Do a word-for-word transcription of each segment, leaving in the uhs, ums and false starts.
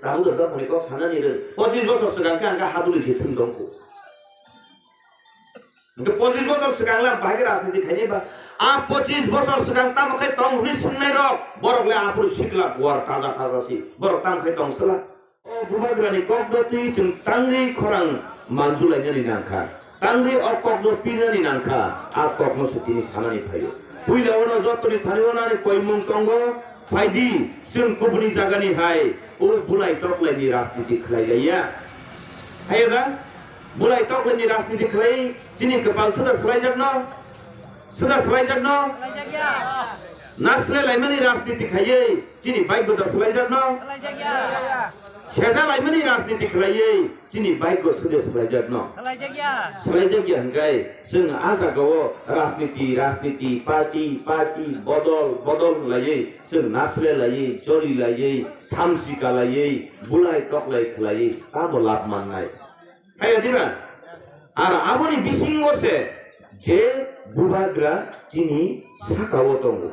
Tabuk dophani kok sanani rwng. Pochis bosor swkang khe ang khe haduli se thum tongkhu. Hwnkhe pochis bosor swkang lam bahai khe rajniti khainai ba. A pochis bosor swkang tamo khe tong hwnwi swngnai rok. Borok le aphuru sikla buar taja taja si. Borok tamo khe tong sela. O bubagrani kokno twi chwng tangwi khorang manjulainani nangkha. Tangwi o kokno pinani nangkha. A kokno se tini sanani phaio. Puila ono jotoni thani ono ani koimung tongo. Phaidi, chwng kubuni jagani hai o bulai toklaini rajniti khlai laiya. Haiya da? Bulai toklaini rajniti khlai chini kwpal suda swlaijakno? Suda swlaijakno? Swlaijakya. Nasle laimani rajniti khaiwi chini bike da swlaijakno? Swlaijakya. Seja laimani rajniti khlaiwi chini bike go sude swlaijakno? Swlaijakya. Swlaijakya hwnkhe chwng a jagao rajniti, rajniti, party, party, bodol, bodol laiwi chwng nasle laiwi, joli laiwi, thamsi kalaiwi, bulai toklai khlaiwi tamo lab mannai. Haiya diba? Ar aboni bisingo se je bubagra chini sakao tongo.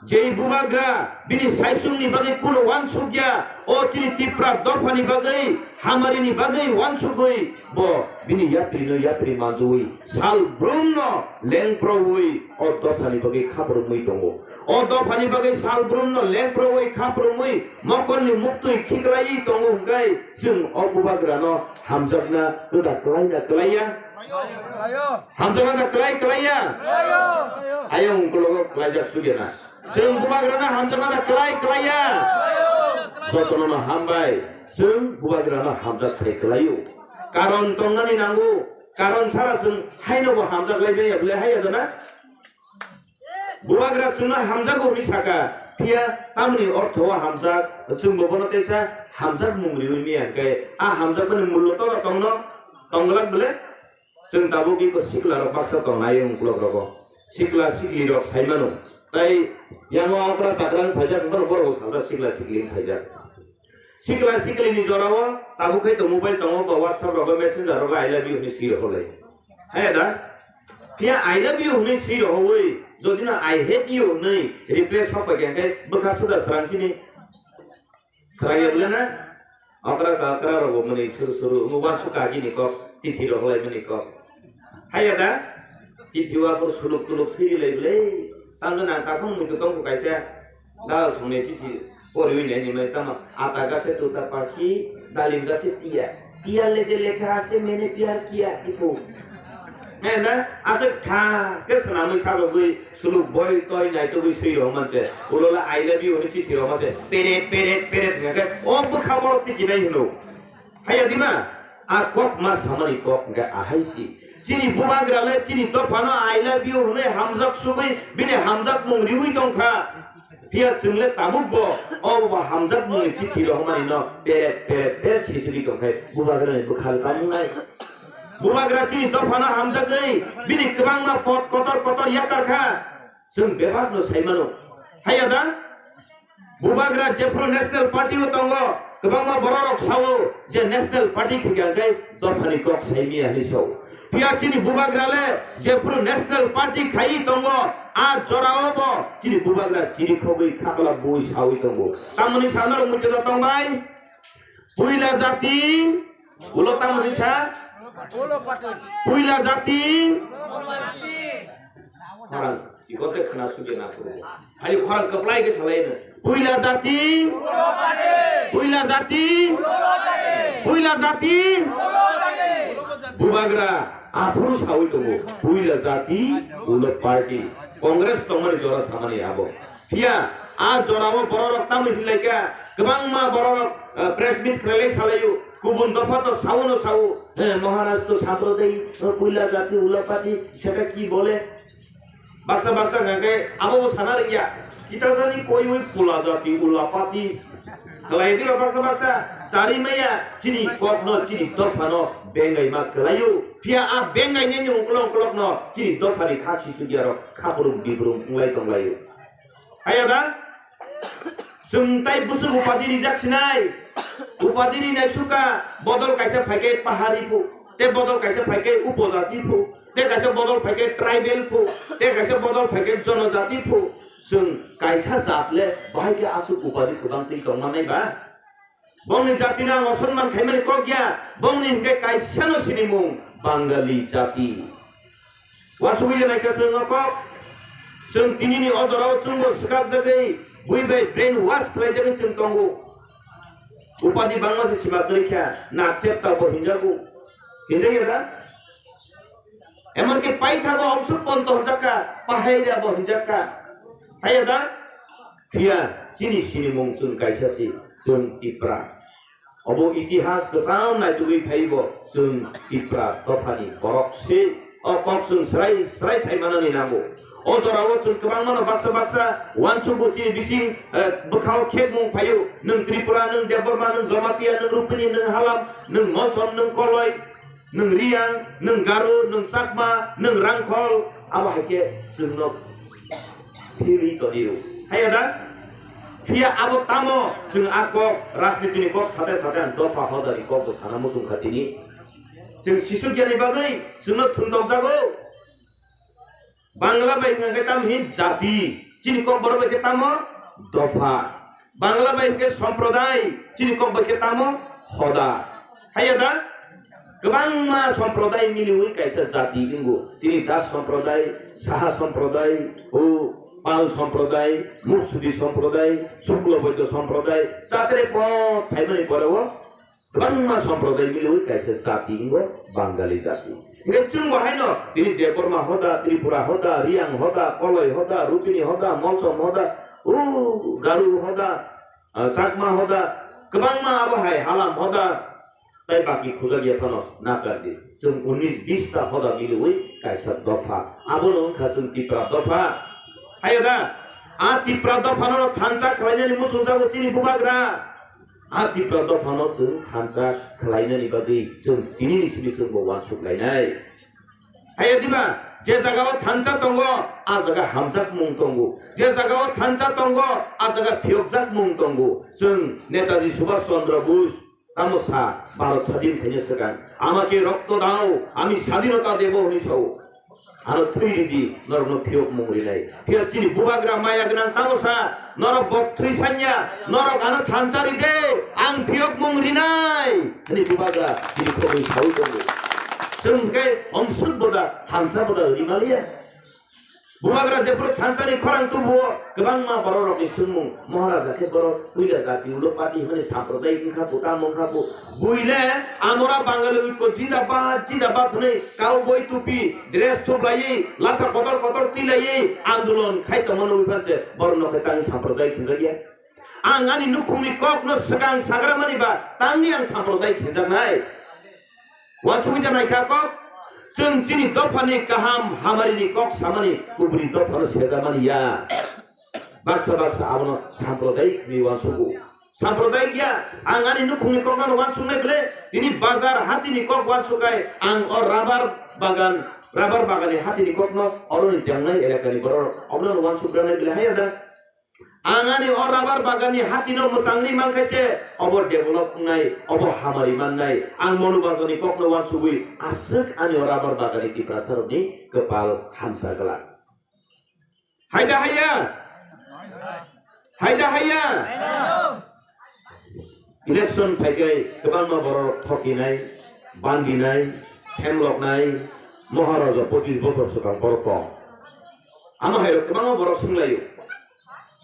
Jei bubagra bini saisungni bagwi kuno wansukya, o chini Tipra dophani bagwi, hamarini bagwi wansugwi bo bini yatrino yatri manjui sal brumno lengprowi o dophani bagwi khaprumwi tongo. O dophani bagwi sal brumno lengprowi khaprumwi mokolni muktwi khiklaiwi tongo hwnkhe chwng o bubagrano hamjakna kwda kwlaina kwlaiya? Hamjakna da kwlai kwlaiya? Ayang ukologo kwlaijak sugena. Chwng bubagrano hamjakna da kwlai kwlaiya? Jotono no hambai. Chwng bubagrano hamjak khai kwlaio. Karon tongnani nango. Karon sara chwng haino bo hamjak lai maya bwle haiya dana? Bubagra chwngno hamjago hwnwi saka. Phiya tamni ortho o hamjak? Chwngbo bono teisa hamjak mung riwi maya hwnkhe a hamjakmani mullo toro tongno tongglak bwle? Chwng tabuk iko sikla rok baksa tongnai wng uklok rogo. Sikla sikli rok sai mano. Tai yango okra chakra wng phaijak, borok borok salsa sikla sikli wng phaijak. Sikla sikli ni jora o tabuk khai to mobile tongo, bo WhatsApp rogo, Messenger rogo I love you hwnwi swi rohor lai. Haya da? Phiya I love you hwnwi swi rohoi, jodi no I hate you hwnwi reply sok pai khe bwkha suda srang sini. Sraiya bwle na? Okra chakra rok bo mwnwi suru suru wngwi uansuk kagini kok, chithi rok lai mani kok. Haiya da? Chithi o aphuru suluk tuluk siri lai bwle. Tamno nang takhung muitu tongkhu kaisa. Dal songni chithi poriwi nai ni mai tamo. Ata gase tuta pakhi, dalim gase tiya. Tiya le je lekha ase maine pyar kiya, ipo. He na? Aswk thas khe swnamwi sajagwi suluk boi toi naitugwi swi rw manse. Ulo le I love you hwnwi chithi rw manse. Peret, peret, peret hwnkhe o bwkha borok tikinai hwno. Haiya dima? A kok ma samani kok hwnkhe ahai si. Chini bubagra le chini dophano I love you hwnwi hamjak sugwi bini hamjakmung riwi tongkha. Phiya chwng le tabuk bo o bo hamjakmungni chithi rohormani no peret, peret, peret sisiri tongkhai bubagrani bwkhal kamungnai. Bubagra chini dophano hamjagwi bini kwbangma pot kotor kotor yakar kha. Chwng bebakno sai mano. Haiya da? Bubagra jephru National Party o tongo, kwbangma bororok sao je National Party khikha khe dophani kok sai miya hinwi sao. Phiya chini bubagra le jephru National Party khaiwi tongo, a jorao bo chini bubagra chirikhogwi khakla bui sawi tongo. Tamoni sanarok muitu tongbai? Puila jati, ulo tamoni sa? Puila jati. Khorang chikote khna sugya na phuru. Hali khorang kwplai khe salai no. Puila jati. Puila jati. Puila jati. Bubagra aphuru sawi tongo. Puila jati, ulo party. Congress tongmani jora samani abo. Phiya, a jorao bororok tamni hinlaikha, kwbangma bororok, eh, press meet khlailai salaio, kubun dopha to saono sao, he, Maharaj to sampraday, eh, puila jati, ulapati, seta ki bole? Baksa baksa hwnkhe abobo sana rwngya, kita jani koiwi pula jati, ulapati. Khlai diba baksa baksa, chari maya, chini kokno, chini dophano, bengai ma kwlaio. Phiya a bengai nini uklok uklokno, chini dophani kha sisugya rok, kha burung biburung wnglai tonglaio. Haiya da? Chwng tai bwswk upadi rijak sinai? Upadi rinai suka, bodol kaisa phaikhe pahari phu, tei bodol kaisa phaikhe upojati phu, tei kaisa bodol phaikhe tribal phu, tei kaisa bodol phaikhe jonojati phu. Chwng kaisa jat le bahai khe aswk upadi kwbang twi tongmanai ba? Bongni jatino ang osonman khaimani kok ya, bongni hwnkhe kaisano sinimung Bangali jati. Uansugwi ya naikha chwng o kok, chwng tinini o jorao chwngbo swkapjagwi, bui bai brain wash khlaijagwi chwng tongo. Upadi bangma se sima kwrwi kha, naksep tabo hinjago. Hinjak ya da? Emonki paithago omsuk ponto hinjak kha, pahairabo hinjak kha. Haiya da? Phiya chini sinimung chwng kaisa si, chwng Tipra. Obo itihas kwcham naitugwi phaibo chwng Tipra dophani borok se. O kok chwng srai srai sai manani nango. O jorao chwng kwbangmano baksa baksa uansukgo chini bising, eh, bwkhao khekmung phaio. Nwng Tripura, nwng Debbarma, nwng Jamatia, nwng Rupini, nwng Halam, nwng Molsom, nwng Koloi, nwng Riang, nwng Garo, nwng Chakma, nwng Rangkhol, abo hai khe chwngno philwi tonio. Haiya da? Phiya abo tamo chwng a kok, rajnitini kok sate sate ang dopha hodani kokbo sana muchung kha tini. Chwng sisuk yani bagwi chwngno thwngtokjago. Bangla bai hwnkhe tamo hin jati, chini kokborok bai khe tamo dopha. Bangla bai hwnkhe somproday, chini kok bai khe tamo hoda. Haiya da? Kwbangma somproday miliwi kaisa jati wngo. Tini Das somproday, Saha somproday, o Pal somproday, Mursudi somproday, Suklo Boido somproday, chatre pot phaimani pore o kwbangma somproday miliwi kaisa jati wngo Bangali jati. Hingke chwngbo haino tini Debbarma hoda, Tripura hoda, Riang hoda, Koloi hoda, Rupini hoda, Molsom hoda, o Garu hoda, ah, Chakma hoda, kwbangma abo hai Halam hoda, tai baki khujak ya phano nakar di. Chwng unis bis ta hoda miliwi kaisa dopha. Abono wngkha chwng Tipra dopha. Haiya da? A Tipra dophano thansa khlainani muchungjago chini bubagra. A Tipra dophano chwng thansa khlainani bagwi chwng tinini simi chwngbo uansuk lainai. Haiya diba? Je jagao thansa tongo, a jaga hamjakmung tongo. Je jagao thansa tongo, a jaga phiyokjakmung tongo. Chwng Netaji Subhash Chandra Bose tamo sa, Bharat sadhin khaina swkang, "Amake rokto dao, ami sadhinota debo," hwnwi sao. Ano thwi ridi, norokno phiyokmung rinai. Phiya chini bubagra maya gwnang tamo sa, norok bok thwi sanya, norok ano thansa ride, ang phiyokmung rinai. Ani bubagra chini khogwi saui tongo. Chwng khe omsuk boda, thansa boda rimaliya. Bubagra jephuru thansani khorang tubuo, kwbangma bororokni swngmung, Maharaja khe borok puila jati ulo party hwnwi sampradayik wngkha bo, tamo wngkha bo. Buile amora Bangali oikko jindabad, jindabad hwnwi cowboy tupi, dress thublaiwi, latha kotor kotor twilaiwi andolon khai tongmani ui phanse borokno khe tangwi sampradayik hwnjakya. Ang ani nukhungni kokno swkang sagramani ba tangwi ang sampradayik hwnjaknai. Uansugwi da naikha kok, chwng chini dophani kaham hamarini kok samani kubuni dophano sejamani ya. Baksa baksa abono sampradayik hinwi uansugo. Sampradayik ya, ang ani nukhungni kokno uansugnai bwle, tini bazar hatini kok uansukai, ang o rabar bagan, rabar baganni hatini kokno oroni tengnai elakani borok obono uansukgranai bwle haiya da. Ang ani o rabar baganni hatino mwchangri mankhaise, obo develop wngnai, obo hamari mannai. Ang Monu Bajorni kokno uansugwi aswk ani o rabar baganni Tiprasarokni kwpal hamsa glak. Haida haiya? Haida haiya? Election phaikai kwbangma borok thokinai, bandinai, phemloknai, Maharaja pochis bosor swkang borok tong. Amo hai kwbangma borok swnglaio.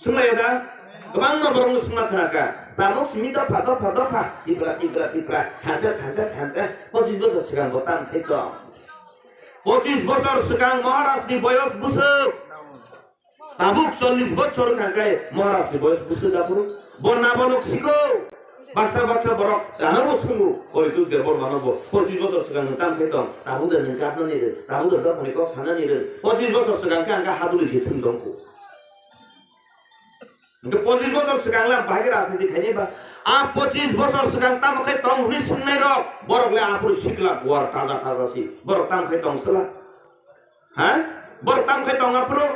Swnglaio da? Kwbangma borokno swngma khna kha. Tabuk simi dopha, dopha, dopha. Tipra, Tipra, Tipra. Thansa, thansa, thansa. Pochis bosor swkang bo tam khai tong. Pochis bosor swkang Maharaj ni boyos bwswk. Tabuk chollish bochor wngkha khe Maharaj ni boyos bwswk aphuru. Bo nabolok siko. Baksa baksa borok chana bo swngo. Koritus Debbarma no bo pochis bosor swkang nwng tam khai tong. Tabuk de nwng kapna ni rw. Tabuk de dophani kok sana ni rw. Pochis bosor swkang khe ang khe haduli se thung tong kho. Hwnkhe pochis bosor swkang le ang bahai khe rajniti khainai ba. A pochis bosor swkang tamo khai tong hwnwi swngnai rok. Borok le aphuru sikla buar taja taja si. Borok tam khai tong sala. Ha? Borok tam khai tong aphuru.